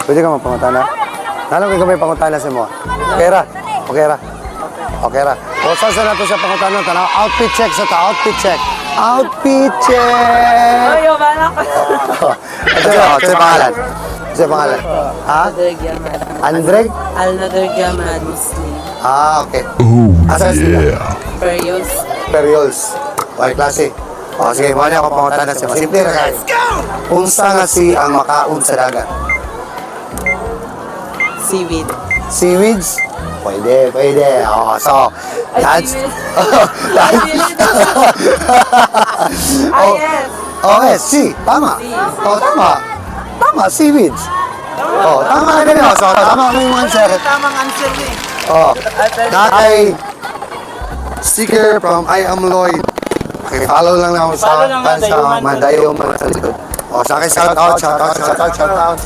Pwede ka magpangutana? Nalong kay may pangutana sa mo. Okay ra. Okay ra. Okay ra. O sa nato sa pangutana tanaw, outfit check sa ta, outfit check. Outfit check. Ay, wala ko. Ito, ito yung pangalan. Ito yung pangalan. Ha? Andreg? Alnadar Gamad Muslim. Ah, okay. Oh Asa sila? yeah. Peryos. Periols. Okay, klase. O, sige, mao na ako pangutana sa mo. Simple ra kayo. Unsa nga si ang makaon sa dagat? Seaweed. Seaweeds? Pwede, pwede. Oh, so, Ay, that's seaweed. that's Ah, oh, yes. Okay, sea. Tama. Oh, tama. Tama, seaweeds. Oh, tama ka din. Oh. So, tama mo yung answer. Tamang answer eh. Oh, Natay sticker from I Am Lloyd. Okay, follow lang ako sa Follow lang sa Dayuman. Mandayo man sa likod. Oh, sa akin, shout out, shout out, shout out, shout out.